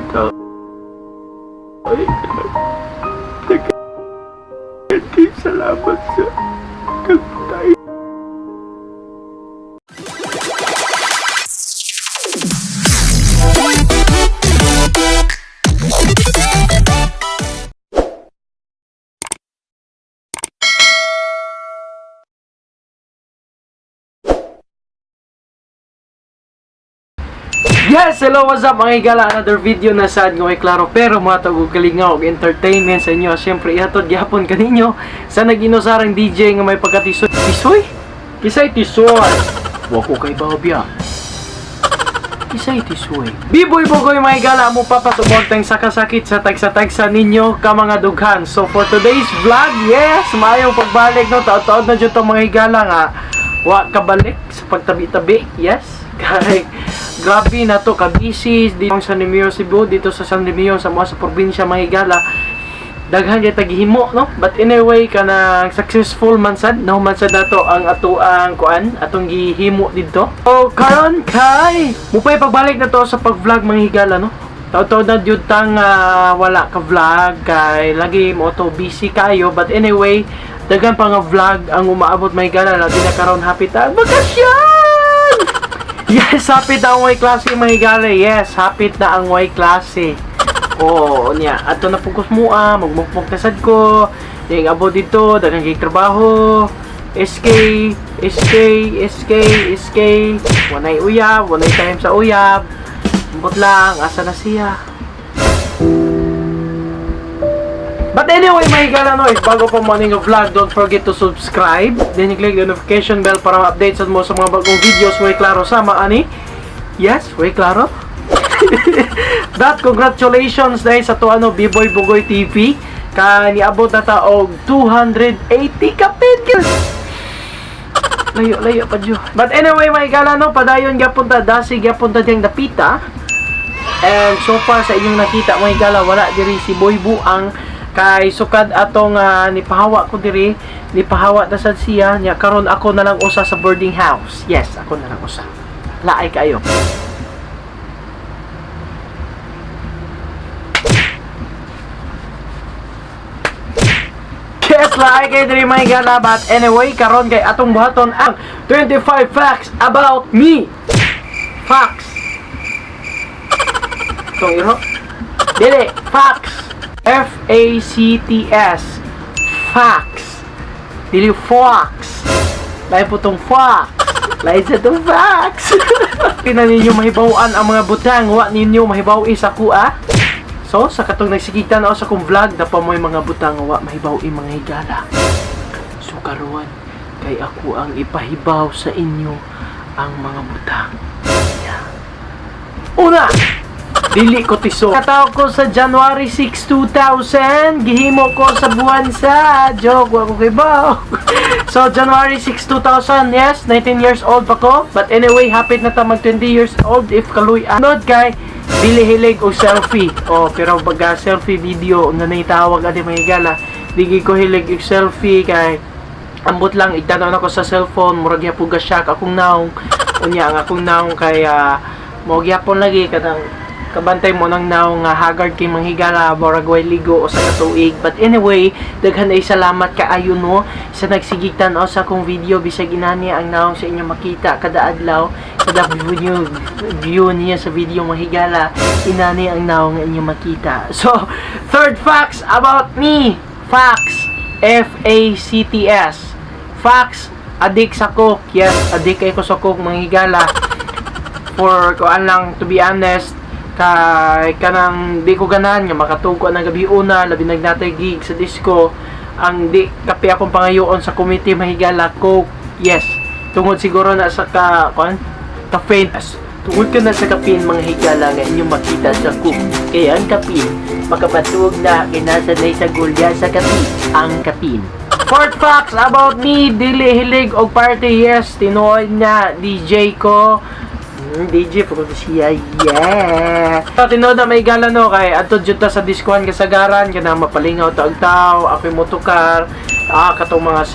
Ta. Ay, daghan salamat sa kagpatay. Yes! Hello! What's up, mga higala? Another video na sad nga way klaro pero matag og kalingaw og entertainment sa inyo. Siyempre, ihatod gyapon kaninyo sa nag-inusarang DJ nga may pagkatisoy. Tisoy? Kisay tisoy! Wa ko kay Babya. Kisay tisoy. Biboy Bugoy, mga higala, mo papasuporteng sakasakit sa tagsa-tagsa ninyo ka mga dughan. So for today's vlog, yes! Maayong pagbalik, no? Taod-taod na dyan to, mga higala, nga wa kabalik sa pagtabi-tabi. Yes! Kay grabe na to kabisi dito sa San Remio Cebu, dito sa San Remio sa mga sa probinsya, mga higala, daghan kay taghimo, no? But anyway, kanang successful man sad no, man sad nato ang atoang kuan, atong gihimo didto. So karon kay mupay pagbalik na to sa pag-vlog, mga higala, no? Taod-taod na jud tang wala ka vlog kay lagi mo to busy kayo. But anyway, daghan pa nga vlog ang umaabot, mga higala, labi na karon happy ta bakasyon. Yes, hapit na ang way klase, mga higala. Yes, hapit na ang way klase. Oo, niya. Ato na pugos mo ah, magmukmuk na sad ko. Yung abo dito, daghang kay trabaho. SK, SK, SK, SK. Wanay uyab, wanay time sa uyab. Ambot lang, asa na siya? But anyway, mga higala, no, if bago pa mo aning vlog, don't forget to subscribe. Then you click the notification bell para ma-update sad mo sa mga bagong videos. Way klaro sama ani. Yes, way klaro. That congratulations dahil sa to ano B-Boy Bugoy TV ka niabot na ta og 280 ka pin. Layo, layo pa dyo. But anyway, mga higala, no, padayon gyapon ta, dasig gyapon ta diyang dapita. And so far sa inyong nakita, mga higala, wala diri si Boy Buang kay sukad atong nipahawa ko diri, nipahawa na sad siya nya. Karon ako na lang usa sa boarding house. Yes, ako na lang usa. Laay kayo. Yes, laay kayo diri, mga higala. But anyway, karon kay atong buhaton ang 25 facts about me. Facts. Itong iro. Dili, facts. Facts. Facts. Dili fox. Lain po tong fox. Lain sa tong facts. Pina ninyo mahibawan ang mga butang. Wa ninyo mahibaw isa ko ah. So, sa katong nagsikita na ako sa kong vlog, napa mo'y mga butang wa mahibaw mga higala. So karon kay ako ang ipahibaw sa inyo ang mga butang. Yeah. Una, dili ko tiso. Katawag ko sa January 6, 2000. Gihimo ko sa buwan sa... Joke, wa ko kibaw. So, January 6, 2000. Yes, 19 years old pa ko. But anyway, hapit na ta mag 20 years old if kaluy anod kay dili hilig og selfie. Oh, pero baga selfie video na naitawag adi, mga higala. Dili ko hilig og selfie kay ambot lang igtanaw nako sa cellphone, murag gyapon ga shock akong naong. Unya ang akong naong kay mo gyapon lagi kanang kabantay mo nang naong nga haggard kay manghigala, murag way ligo o sa katuig. But anyway, daghan ay salamat kaayo no sa nagsigig tan-aw sa akong video bisag inani ang naong sa inyo makita kada adlaw, kada view, view niya sa video, mga higala, inani ang naong nga inyo makita. So third facts about me, facts, F A C T S, facts. Adik sa coke. Yes, adik kay ko sa coke, mga higala. For kuan lang, to be honest, kay kanang di ko ganahan nga makatugo ng gabi una, labi nagnatay gig sa disco. Ang di kape akong pangayoon sa committee, mahigala, coke. Yes, tungod siguro na sa ka kuan caffeine. Yes, tungod ka na sa caffeine, mga higala, nga inyong makita sa coke, kaya ang caffeine makapatuog na kinasa na sa gulya sa kape ang caffeine. Fourth facts about me, dili hilig og party. Yes, tinuod na DJ ko. DJ po ko siya. Yeah. So, tinuod na may gala no kay adto jud ta sa diskuan kasagaran kanang mapalingaw ta og tao, ako'y motokar. Katong mga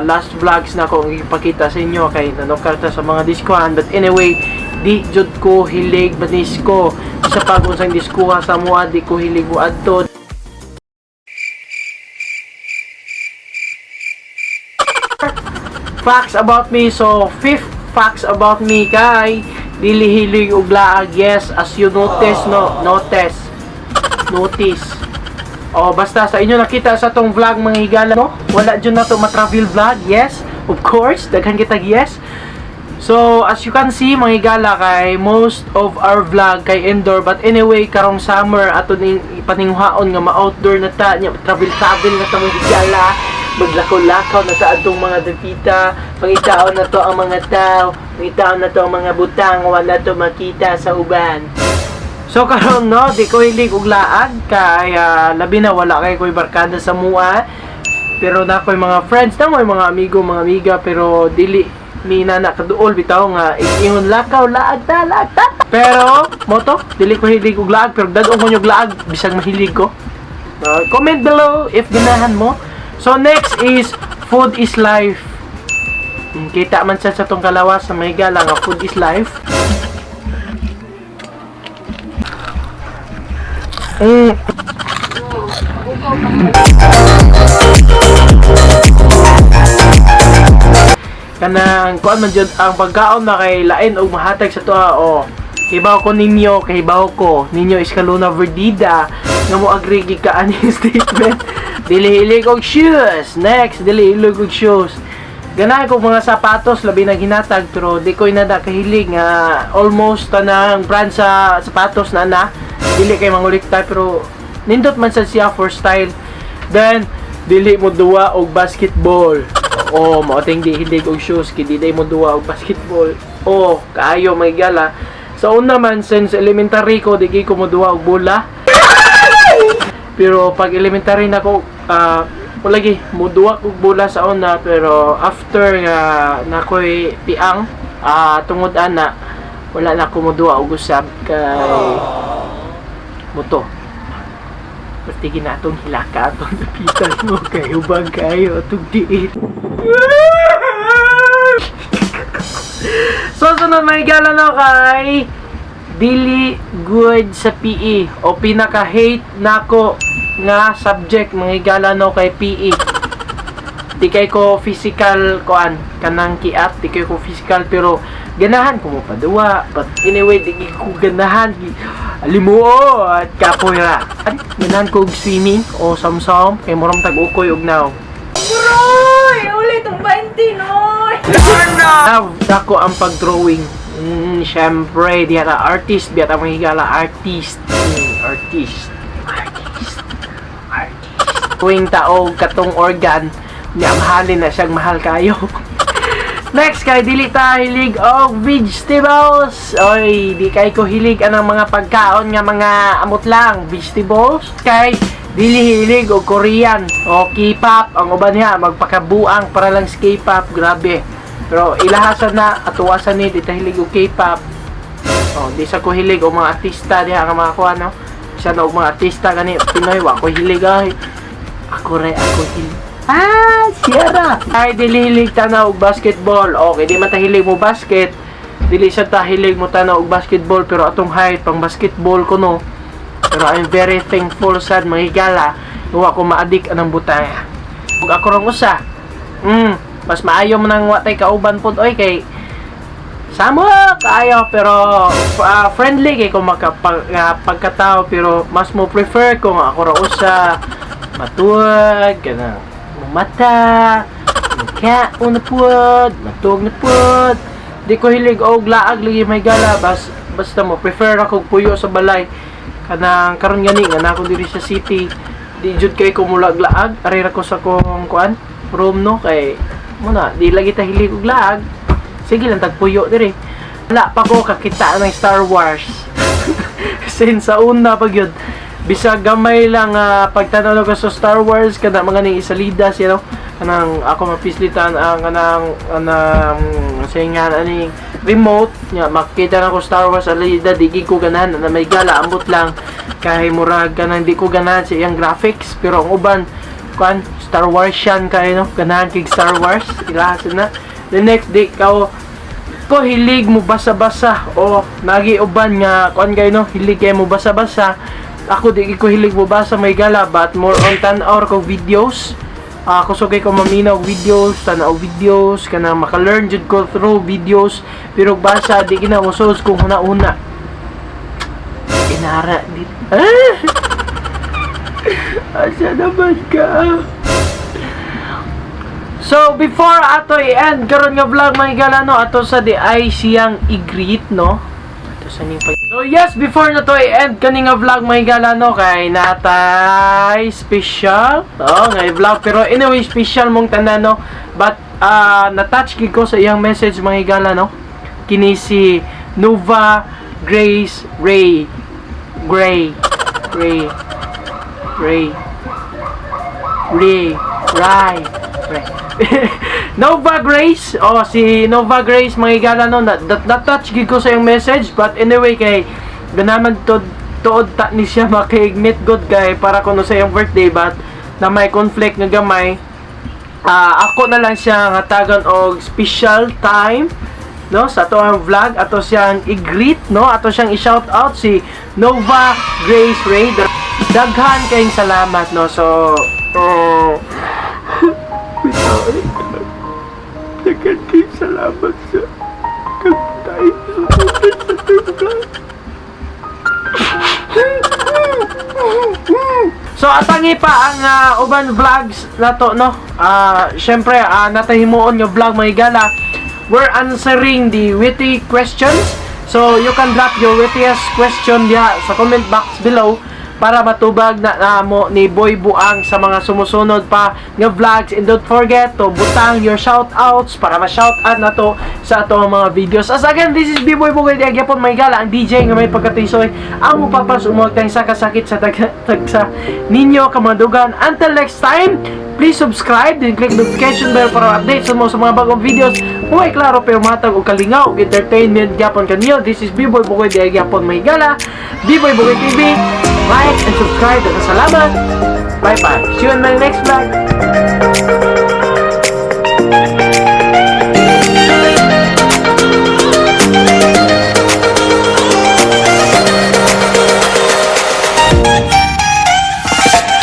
last vlogs na ako ang ipakita sa inyo kay nanokar ta sa mga diskuan. But anyway, di jud ko hilig manisko. Sa Bisa pag unsang diskuha sa mua, di ko hilig mo adto. Facts about me. So, fifth facts about me kay dili hilig og laag. Yes, as you notice, no, notice. Notice. Oh, basta sa inyo nakita sa tong vlog, mga higala, no? Wala jud na to ma-travel vlog. Yes, of course, daghan kitag yes. So, as you can see, mga higala, kay most of our vlog kay indoor, but anyway, karong summer ato ning ipaninghaon nga ma-outdoor na ta nya, travel travel na ta, mga higala, maglakaw-lakaw na ta atong mga dapita, pangitaon na to ang mga tao, pangitaon na to ang mga butang wala to makita sa uban. So karon, no, di ko hilig og laag kay labi na wala kay ko'y barkada sa mua. Pero na ko'y mga friends na mo, mga amigo, mga amiga, pero dili mi na kaduol bitaw nga ingon lakaw laag ta, laag ta. Pero moto, dili ko hilig og laag, pero dad-on ko nyog laag bisag mahilig ko. Comment below if ganahan mo. So next is food is life. Kita man siya sa tong kalawas sa may gala nga food is life. Kanang kuan man jud ang pagkaon na kay lain og mahatag sa tuwa o kibaw ko ninyo, kibaw ko ninyo Escalona Verdida nga mo agree gid ka ani statement. Dili hilig og shoes. Next, dili hilig og shoes. Ganahan ko mga sapatos, labi na hinatag, pero di ko inada kahilig nga almost tanang brand sa sapatos na na dili kay mangulikta, pero nindot man sad siya for style. Then dili mo duwa og basketball. O mao ting di hilig og shoes kay di mo duwa og basketball. O kaayo may gala. Sa una man, since elementary ko, di ko mo duwa og bola. Pero pag elementary na ko, wala lagi muduwa og bola sa una, pero after nga nakoy piang, tungod ana wala na ko muduwa og usab kay muto. Pati atong hilaka atong lapitan mo kay hubag kayo atong diit. So sunod, may gala, no, kay dili good sa PE o pinaka-hate nako nga subject, mga higala, no, kay PE. Di kay ko physical koan kanang kiat, di kay ko physical, pero ganahan ko mo paduwa, but anyway di ko ganahan alimuo at kapoy ra. Ganahan ko og swimming o samsam kay murang tag-ukoy og now. Uroy! Ulit ang 20, noy! Love dako ang pag-drawing. Syempre, di ata artist, di ata mga higala, artist. Artist. Artist. Artist. Tuwing tao katong organ, niya mahalin na siyang mahal kayo. Next, kay dili ta hilig og vegetables. Oy, di kay ko hilig anang mga pagkaon nga mga amot lang, vegetables. Kay dili hilig og Korean o K-pop. Ang uban niya magpakabuang para lang sa K-pop, grabe. Pero ilahasan na atuwasan ni di ta hilig og K-pop. Oh, di sa ko hilig og mga artista diha nga mga kuan, no. Isa na og mga artista gani Pinoy, wa ko hilig ay. Ako re ako hilig. Ah, Sierra. Ay, dili hilig tanaw og basketball. Okay, di man ta hilig mo basket. Dili sa ta hilig mo tanaw og basketball, pero atong height pang basketball ko, no. Pero I'm very thankful sad, mga higala. Wa ko maadik anang butang. Ug ako rong usa. Mas maayo mo nang wa tay kauban pod oy kay samo kaayo, pero friendly kay ko makapag pagkatao, pero mas mo prefer kung ako ra usa matuag kanang mata kaon na pod, matuog na pod. Di ko hilig og laag lagi, may gala, basta mo prefer ako puyo sa balay. Kanang karon gani nga na ako diri sa city, di jud kay ko mulag laag, ari ra ko sa kong kuan room, no, kay muna di lagi ta hilig og laag, sige lang tagpuyo diri. Wala pa ko kakita ng Star Wars since sa una pag yun, bisag gamay lang pagtanaw ko sa Star Wars kana mga ning isalida siya, no, kanang ako mapislitan ang kanang kanang singan aning remote nya makita na ko Star Wars alida, di gid ko ganahan na, may gala. Ambot lang kay murag kanang di ko ganahan sa iyang graphics, pero ang uban kuan Star Wars yan kay, no, ganahan kay Star Wars ilahasan na. The next day kao ko hilig mo basa-basa o nagi uban nga kuan kayo, no, hilig kay mo basa-basa. Ako, di ko hilig mo basa, may gala, but more on tan-aw ko videos. Kusog kay ko maminaw og videos, tan-aw videos, kanang maka-learn jud ko through videos, pero basa di gina mo kung huna-huna. Inara dit. Ah! Asa naman ka? So, before ato i-end karon nga vlog, mga higala, no, ato sa di ay siyang i-greet, no? Ato sa ning pag. So, yes, before na to i-end kani nga vlog, mga higala, no, kay natay special, oh, nga i-vlog, pero anyway, special mong tanan, no? But na-touch gid ko sa iyang message, mga higala, no? Kini si Nova Grace Ray Gray Ray Ray Ray Ray Ray Nova Grace. Oh, si Nova Grace, mga higala, no, na touch gid ko sa iyang message, but anyway, kay ganaman to tuod ta ni siya makig-meet god kay para kuno sa iyang birthday, but na may conflict nga gamay. Ako na lang siya hatagan og special time, no, sa ato ang vlog. Ato siyang i-greet, no, ato siyang i-shout out, si Nova Grace Ray. Daghan kayong salamat, no. So, Oh. Bitaw ay daghan kayong salamat sa kagtayo suporta sa itong vlog. So atangi pa ang uban vlogs nato, no. Syempre, natahimuon nga vlog, mga higala. We're answering the witty questions. So you can drop your wittiest question diha sa comment box below para matubag na namo ni Boy Buang sa mga sumusunod pa nga vlogs, and don't forget to butang your shoutouts para ma-shoutout na to sa ato ang mga videos. As again, this is B-Boy Bugoy di Agyapon may gala, ang DJ nga may pagkatisoy, ang mupapas umagtang sa kasakit sa tagsa ninyo kamadugan. Until next time, please subscribe then click notification bell para update sa mo sa mga bagong videos. Buhay klaro pero matag og kalingaw og entertainment gyapon kanyo. This is B-Boy Bugoy di Agyapon may gala, B-Boy Bugoy TV. Like and subscribe. Daghang salamat. Bye bye. See you in my next vlog.